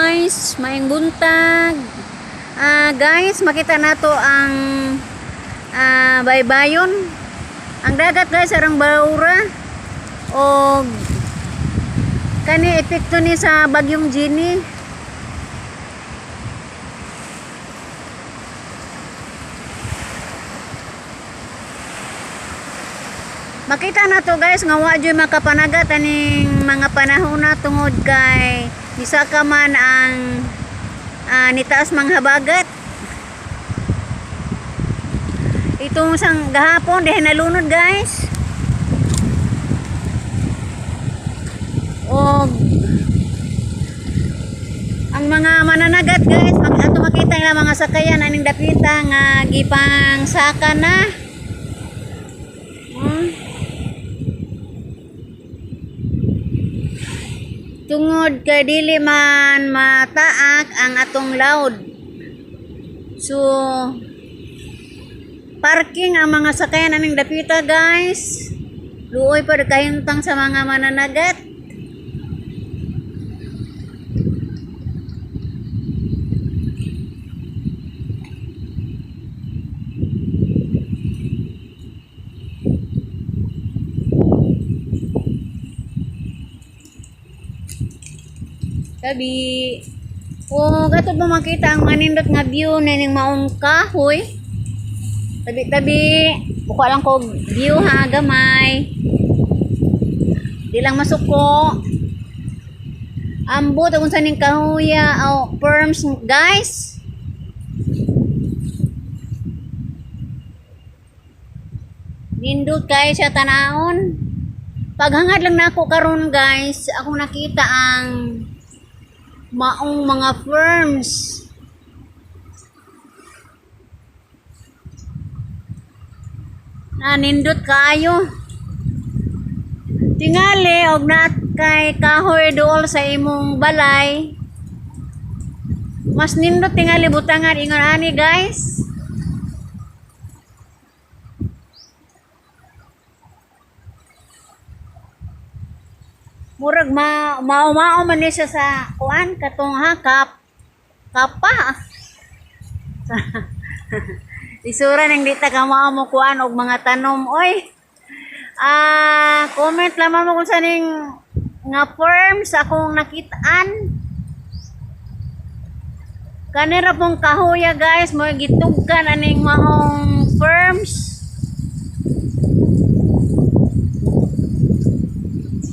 Guys, maayong buntag. Guys, makita nato ang baybayon. Ang dagat, guys, arang baura. Og kani epekto ni sa bagyong Jenny. Makita na to, guys, nga wa jud makapanagat aning mga panahon na tungod kay misaka man ang nitaas mga habagat. Itong sang gahapon dahil nalunod, guys. Og ang mga mananagat, guys, ato makita nila mga sakayan aning dapita nga gipang saka na. Tungod kay dili man mataak ang atong load. So parking ang mga sakayan aning dapita, guys. Luoy pa kahintang sa mga mananagat. Tabi. O, gato ba makita ang manindot nga view na ning maong kahoy? Tabi-tabi. Buka lang ko view ha, gamay. Di lang masuko. Ambot kung sa ning kahoya o perms, guys. Nindot kay siya tanahon. Paghangad lang nako karon, guys, akong nakita ang maong mga firms. Na nindot kaayo. Tingali og na kay kahoy duol sa imong balay. Mas nindot tingali butangan ingon ani, guys. Murag ma mao-mao man ni siya sa kuan katong ha kap kapa. Isura nang di ta ka mao mo kuan og mga tanom oy. Comment lamang mo kung sa ning nga firms akong nakitaan. Kanira pong kahoya, guys, mo gitugkan aning maong firms.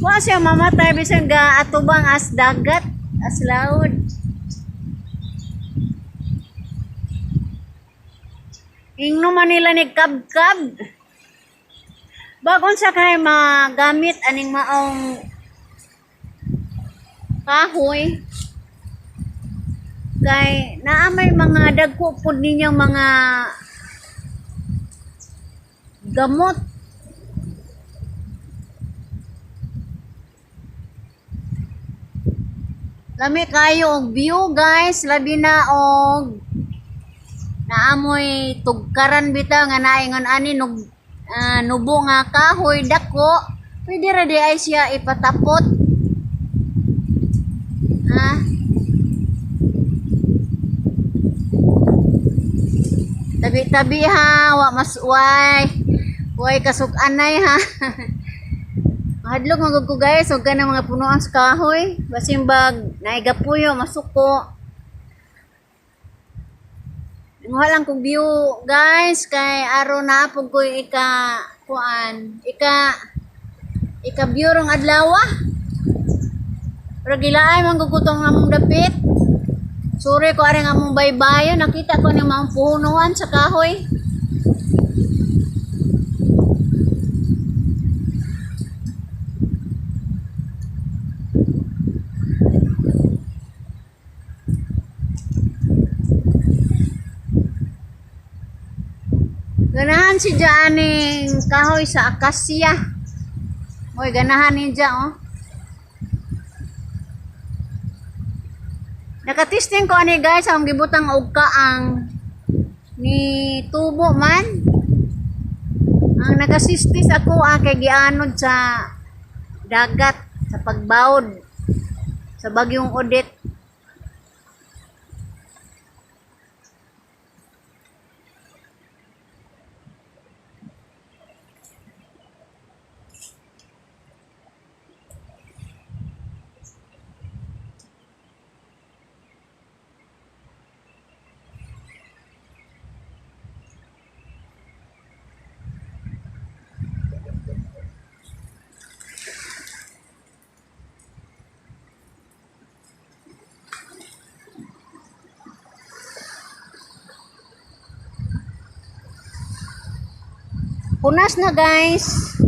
Wa siya mamatay bisan ga atubang as dagat, as laod. Ingno man nila ni kabkab. Bagon sa kay magamit aning maong kahoy kay naa may mga dagko pud ninyang mga gamot. Lami kayo og view, guys, labi na og naamoy tugkaran bitaw nga naingon ani nug nubo nga kahoy dako, pwede ra di ay siya ipatapot. Ha? Tabi-tabi ha, wa mas way. Way kasuk-anay ha. Mahadlok man gud ko, guys, og kanang mga punuan sa kahoy. Basin bag naigapuyo masuko. Nguha lang kog view, guys, kay aron na pug ko ika kuan, ika ika view rong adlaw. Pero gilaay man gud ko tong among dapit. Sorry ko aring among baybayon, nakita ko ning maong puhunuan sa kahoy. Ganahan si aning kahoy sa akasya. Moy ganahan ni oh. Nakatesting ko ani, guys, ang gibutang og kaang ni tubo man. Ang nakasistis ako kay gianod sa dagat sa pagbawod sa bagyong Odette. Hunas na, guys.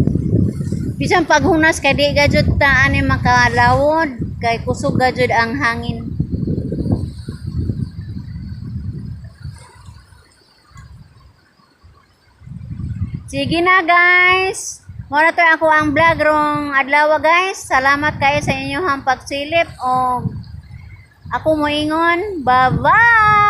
Bisan paghunas kay di gajud ta ani makalawod kay kusog gajud ang hangin. Sige na, guys. Mao na to ako ang vlog rong adlaw, guys. Salamat kayo sa inyong pagsilip og ako moingon. Bye-bye.